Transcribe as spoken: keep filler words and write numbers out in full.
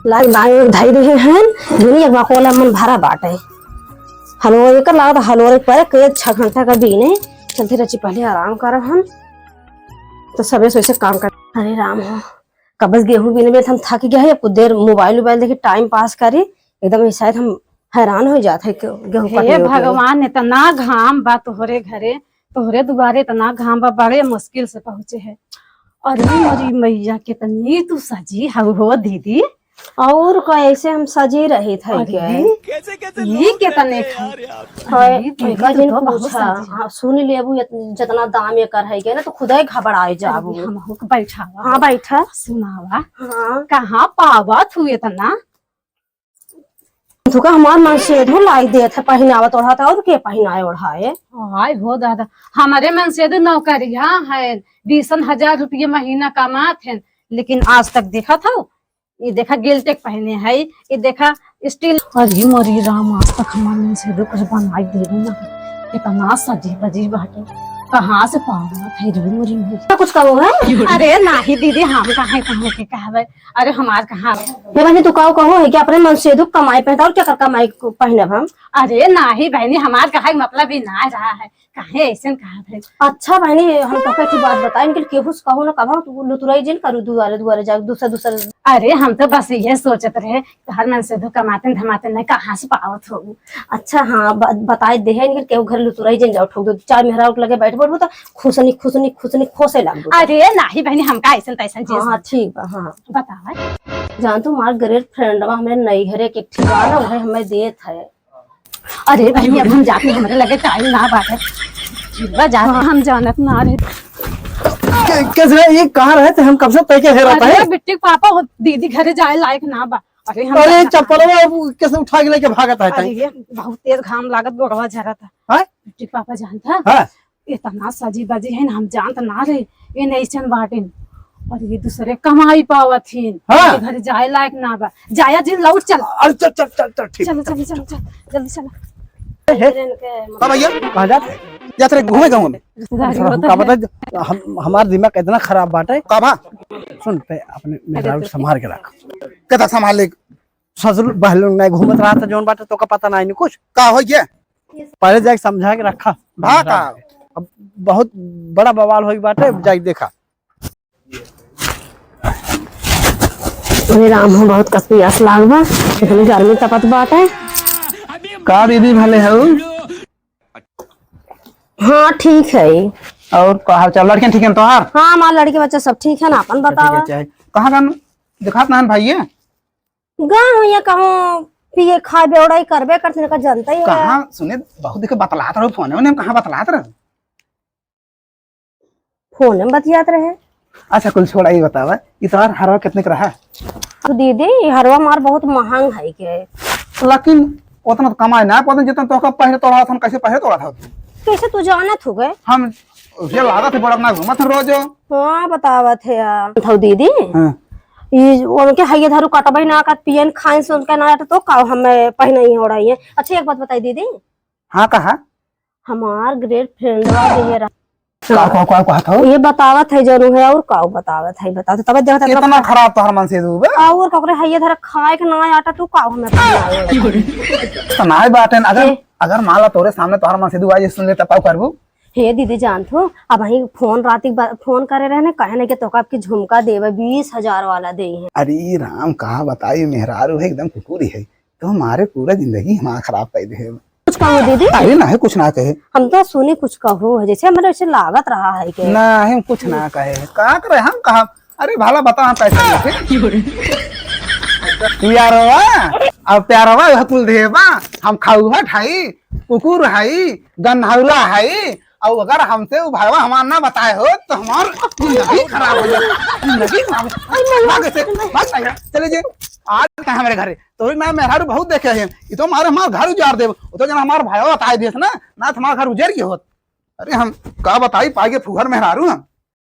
लाग दाई एक धई रहे हैं, दुनिया एक बकोला मन भरा बाटे। हलवा एकर लागत हलवा एक पर के छह घंटा का बीने चलते रची, पहले आराम करब हम, तो सबे सोचे काम कर। अरे राम हो, कबस गेहूं बीने में हम थक गया है, अब कुछ देर मोबाइल उबाइल देखी टाइम पास करी, एकदम शायद हम हैरान हो जात है कि गेहूं हे कटले होते। भगवान, इतना घाम बा तोहरे घरे, तोहरे दुआरे इतना घाम बा, बड़े मुश्किल से पहुँचे है। अरे मोरी मैया, कितनी तू सजी हऊ हो दीदी। और कैसे हम सजी रही थे अरे, के? ये कितने खाए? हाय, अरे दीदी, इनका तू जिन तो बहुत पूछा। सजी। हाँ, सुन लेबू, इत-, जितना दाम एकर है के ना, तो खुदे घबराए जाबू। अरे, हमहू के बैठावा। हाँ, बैठा। सुनावा। हाँ। कहाँ पावत हू इतना? तुका हमार मनसेधु लाई देत है, पहिनावत ओढ़ात, और के पहिनाए ओढ़ाए? हाय हो दादा, हमरे मनसेधु नौकरिया है, बीसन हजार रुपये महीना कमात है, लेकिन आज तक देखत हौ, ये देखा गिल्टेक पहने है, ये देखा स्टील। अरे मोरी राम, आज तक हमार मनसेधु कुछ बनाई देबे ना, इतना सजी बजी बाटे। कहाँ से पावत है रे मोरी मोरी? कुछ कहो है? अरे नाही दीदी, हम काहे, काहे के कहबे? अरे हमार कहाँ? हे बहनी, तू काऊ कहो है कि अपने मनसेधु कमाई पहनता और क्या कर कमाई को पहनब हम? अरे नाही बहनी, हमार कहा के मतलब ही ना रहा है, काहे ऐसे कहत है? अच्छा बहनी, हम तोके एक बात बताई, इनके केहू से कहो ना, कभा तू लुतुराई जिन करू दुआरे दुआरे जा, दूसरा दूसरा। अरे हम तो बस ये सोचत रहे, तोहर मनसेधु कमाते धमाते नहीं, कहाँ से पावत हो? अच्छा, हाँ, ब-, बताए दे है, इनके केहू घर लुतुराई जिन जाओ, ठोक दो, चार मेहरारू के लगे बैठ बैठबू तो खुसनी, खुसनी, खुसनी खोसे लागबू। अरे नाही बहनी, हमका ऐसन तैसन चीज हाँ, हाँ, नहीं। ठीक बा, हाँ। बतावा। जान तू, हमार ग्रेट फ्रेंडवा हमरे नैहरे के ठिकाना है, हमें देत है। अरे बहनी, अब हम जाते, हमरे लगे टाइम ना बाटे। ठीक बा, जा, हाँ। हम जानत ना रहे। के-, कैसे रहे? ये कहाँ रहे थे? हम कब से तय के हेरा था, अरे हैं? बिट्टी के पापा हो, दीदी घरे जाए लायक ना बा। अरे हम अरे जाना चप्पलवा अब कैसे उठा के लेके भागत है अरे ताई? ये बहुत तेज घाम लागत, गोड़वा झरत है। हाँ? बिट्टी के पापा जानता? हाँ। इतना सजी बजी है ना, हम जानत ना रहे, ये नैसन बाटिन। और ये दूसरे कमाई पावत हिन। हाँ। ये घर जाए लायक ना बा। जाया जिन, लौट चल। अरे चल, चल, चल, चल, ठीक। चल, चल, चल, चल, जल्दी चल। ए, हे, का भैया? कहाँ जात है? जात रहे घूमे गाँव में। रिश्तेदारी हम होता का है। बता, हम, हमार दिमाग इतना खराब बाटे। का बा? सुन, ते अपने मेहरारू संभाल के रख। केता संभाल ले? ससुर बहलुन नहीं घूमत रहा था, जौन बाटे तोका पता नहीं कुछ। का हो गया? पहले जाके समझा के रखा। भा का? अब बहुत बड़ा बवाल होई बाटे, जाके देखा। अरे राम हो, बहुत कस पियास लाग बा, इतनी गर्मी तपत बाटे। का दीदी भले हऊ? हाँ ठीक है। और का हाल चाल? लड़कियां ठीक हैं तोहार? हाँ, हमार लड़के बच्चे सब ठीक है ना, अपन बतावा। ठीक है। कहाँ का दिखात ना है भाई ये? गाँव या कहूँ पिए खाए बेवड़ाई करबे करते, का जनता ही है। कहाँ सुने, बहुत देखे बतलात रहो फोन में, कहाँ बतलात रहो? फोन में बतियात रहे। अच्छा, कुल छोड़ा, ये बतावा, ये तोहार हरवा कितने का रहा? अब दीदी, ये हरवा मार बहुत महंग है के। लेकिन उतना तो कमाए ना, पता जितना तो का पहले तोड़ा था, कैसे पहले तोड़ा था? कैसे तू जानत हो गए? हम ये लागत है बड़ा अपना घूमत है रोज। हाँ, बतावत है यार। थौ दीदी, हाँ। ये उनके हइये धरू कटबै ना, कट पियन खाइन से उनका ना, तो का हमें पहना ही हो रही है। अच्छा, एक बात बताई दीदी। हाँ, कहा? हमार ग्रेट फ्रेंडवा देहे रहा। का, का, का, का था? ये बतावत है जरूर है, और का बतावत है, बतावत है, तब देखत है इतना खराब तोहर मनसेधु बा? और ककरे हइये धरा खाए के ना आटा, तू का हमें पहनाए? तो ना बाटे, अगर, ए। अगर मान ला तोरे सामने तोहर मनसेधु आज सुन ले, तब का करबू? हे दीदी, जानत हो, अबहीं फोन राती बा-, फोन करे रहे ने, कहे ने कि तोका आपकी झुमका देवे, बीस हजार वाला देई है। अरे राम, का बताई, मेहरारू है, एकदम कुकुरी है। तो हमारे पूरा जिंदगी हमारा खराब कर दे। कुछ कहो दीदी? अरे नहीं, कुछ ना कहे। हम तो सुनी कुछ कहो है, जैसे हमारे वैसे लागत रहा है के। नहीं, हम कुछ ना कहे। का करे हम कहा? अरे भला बता, हम पैसा लेके। प्यारवा, अब प्यारवा यह कुल देवा, हम खाऊ है ठाई, कुकुर है, गन्हौला है, और अगर हमसे वो भाईवा हमार ना बताए हो तो हमार जिंदगी खराब हो जाए, जिंदगी खराब हो जाए। भाग से, भाग भैया, चले जे। आज का हमारे घरे तोरे ना मेहरारू बहुत देखे हैं, ये तो हमारे, हमार घर उजाड़ देब। वो तो जना हमार भाईवा बताए दिए ना, ना तो हमार घर उजड़ गए होत। अरे हम का बताई, पाई के फुहर मेहरारू हम।